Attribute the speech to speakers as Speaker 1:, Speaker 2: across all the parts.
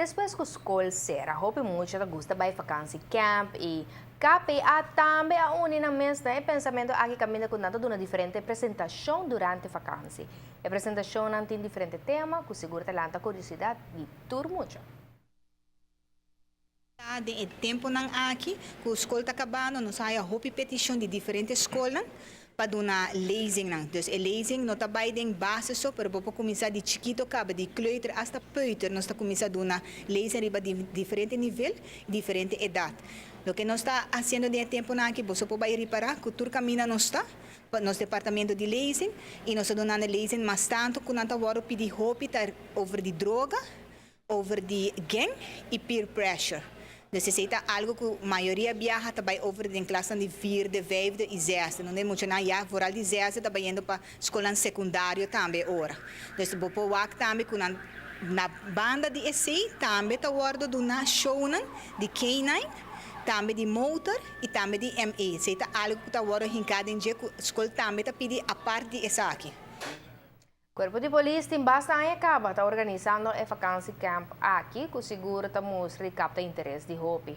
Speaker 1: Despues ku skol sera, hopi mucha ta gusta bai vakansi camp i KPA tambe a uni nan mes na e pensamentu aki kaminda ku nan ta duna diferente presentashon durante vakansi. E presentashonnan tin diferente tema ku sigur ta lanta kuriosidat di tur mucha.
Speaker 2: Ta den e temponan aki ku skol ta kabando nos a haya hopi petishon di diferente skolnan pa duna lezingnan. Dus e lezing no ta bai den base so pero bo por kuminsá di chikito kaba di kleuter asta peuter nos ta kuminsá duna lezing riba di diferente nivel i diferente edat. Loke nos ta hasiendo den e temponan aki boso por bai ripará ku tur kaminda nos ta pa nos departamento di lezing i nos ta dunando lezing mas tantu ku nan ta wòrdu pidi hopi ta over di droga, Over di gang y peer pressure. Dus esey ta algo cu mayoria biaha ta bay over den klasnan di vierde, vijfde y zesde. Donde e muchanan ya vooral di zesde ta bayendo pa scolnan secundario tambe e ora. Dus bo por wak tambe cu nan na banda di esey tambe ta wordo duna shownan di K-nine, tambe di motor y tambe di MA. Esey ta algo cu ta wordo hinca den dje cu scol tambe ta pidi apart di esaki.
Speaker 1: Cuerpo di Polis tin basta aña caba ta organisando e vakantie camp aki cu sigur ta mustra y capta interes di hopi.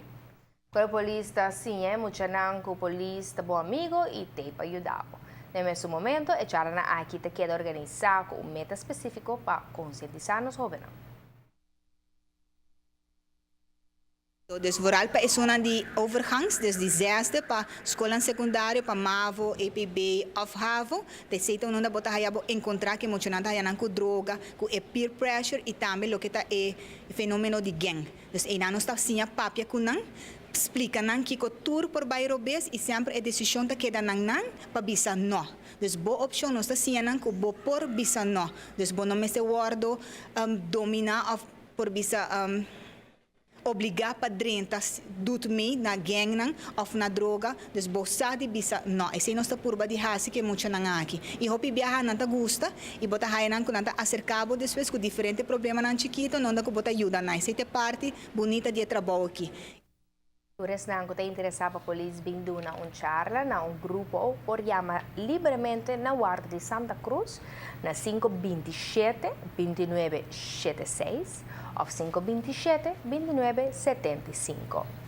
Speaker 1: Cuerpo Polis ta siña e muchanan cu polis ta bo amigo y t'ey pa yuda bo. Na e mesun momento e charlanan aki ta keda organisa cu un meta specifico pa concientisa nos hobennan.
Speaker 2: Dus vooral pa esunnan di overgangs, dus di zesde pa skolnan sekundario, pa mavo, EPB of havo, ta esei ta unda bo ta haya bo enkontrá ku e muchanan ta haya nan ku droga, ku e peer pressure i tambe loke ta e fenomeno di gang. Dus einan nos ta siña papia ku nan, splika nan kiko tur por bai robes i semper e desishon ta keda nan nan pa bisa no. Dus bo opshon nos ta siña nan ku bo por bisa no. Dus bo no mester wòrdu dominá of por bisa. Obligá pa drenta doet mee na gangnan of na droga, dus bo sa di bisa no. Esei nos ta purba di hasi ku e muchanan aki. I hopi biaha nan ta gusta i bo ta haya nan ku nan ta aserká bo despues ku diferente problemanan chikito nonda ku bo ta yuda nan. Esei ta e parti bunita di e trabou aki.
Speaker 1: Tur esnan ku ta interesá pa polis bin duna un charla na un grupo por yama libremente na warda di Santa Cruz na 527 29 76 òf 527 29 75.